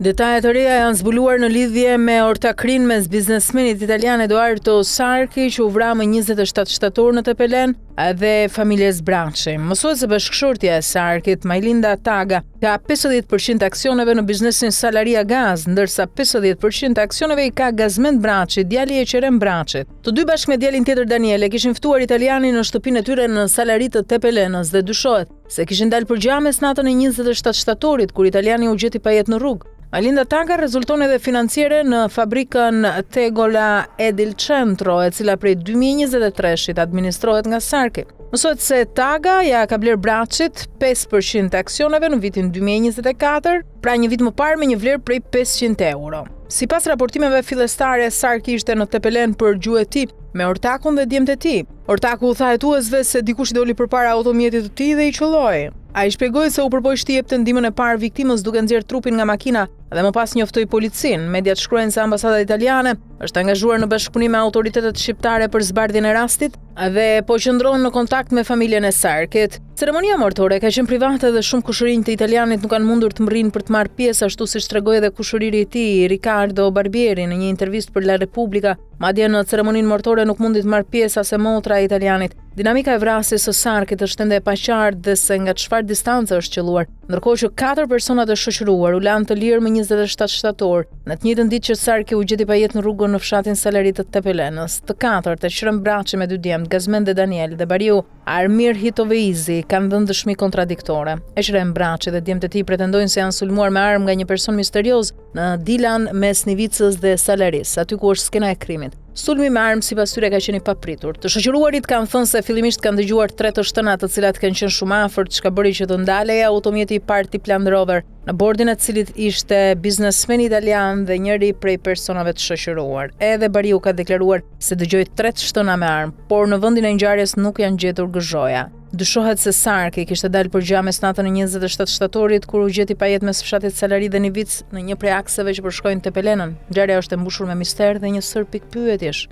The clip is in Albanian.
Detaje të reja janë zbuluar në lidhje me ortakërinë mes biznesmenit italian Edoardo Sarki që u vra më 27 shtator në Tepelenë dhe familjes Braçi. Mësohet se bashkëshortja e Sarkit, Majlinda Taga, ka 50% të aksioneve në biznesin Salaria Gaz, ndërsa 50% të aksioneve i ka Gazmend Braçi, djali i Eqerem Braçit. Të dy bashkë me djalin tjetër Daniel e kishin ftuar italianin në shtëpinë e tyre në Salari të Tepelenës dhe dyshohet se kishin dalë për gjah mesnatën e 27 shtatorit, kur italiani u gjet i pajetë në rrugë. Majlinda Taga rezulton edhe financiere në fabrikën Tegola Edil Centro, e cila prej 2023-shit administrohet nga Sarki. Mësohet se Taga ia ka blerë Braçit 5% të aksioneve në vitin 2024, pra një vit më parë me një vlerë prej 500 euro. Sipas raportimeve fillestare, Sarki ishte në Tepelenë për gjueti me ortakun dhe djemtë e tij. Ortaku u tha hetuesve se dikush i doli përpara automjetit të tij dhe i qëlloi. Ai shpjegoi se u përpoq t'i jepte ndihmën e parë viktimës duke nxjerrë trupin nga makina dhe më pas njoftoi policinë. Mediat shkruajnë se ambasada italiane është angazhuar në bashkëpunim me autoritetet shqiptare për zbardhjen e rastit dhe po qëndron në kontakt me familjen e Sarkit. Ceremonia mortore ka qenë private dhe shumë kushërinj të italianit nuk kanë mundur të mbërrijnë për të marrë pjesë ashtu siç tregoi edhe kushëriri i tij, Riccardo Barbieri në një intervistë për La Repubblica. Madje në ceremoninë mortore nuk mundi të marrë pjesë as e motra e italianit. Dinamika e vrasjes së Sarkit është ende e paqartë dhe se nga çfarë distance është qëlluar. Ndërkohë që katër personat e shoqëruar u lanë të lirë më 27 shtator, në të njëjtën ditë që Sarki u gjet i pajetë në rrugën në fshatin Salari të Tepelenës. Të katërt, Eqrem Braçi me dy djemtë, Gazmend dhe Daniel dhe bariu Armir Hitoveizi kanë dhënë dëshmi kontradiktore. Eqrem Braçi dhe djemtë e tij pretendojnë se janë sulmuar me armë nga një person misterioz në Dilan mes Nivicës dhe Salarisë, aty ku është skena e krimit. Sulmi me armë sipas tyre ka qenë i papritur. Të shoqëruarit kanë thënë se fillimisht kanë dëgjuar tre të shtëna të cilat kanë qenë shumë afër, çka bëri që të ndalej automjeti i parë tip Land Rover, në bordin e të cilit ishte biznesmeni italian dhe njëri prej personave të shoqëruar. Edhe bariu ka deklaruar se dëgjoi tre të shtëna me armë, por në vendin e ngjarjes nuk janë gjetur gëzhoja. Dyshohet se Sarki kishte dalë për gjah mesnatën e 27 shtatorit kur u gjet i pajetë mes fshatit Salari dhe Nivicë në një prej akseve që përshkojnë Tepelenën. Ngjarja është e mbushur me mister dhe një sërë pikëpyetjesh.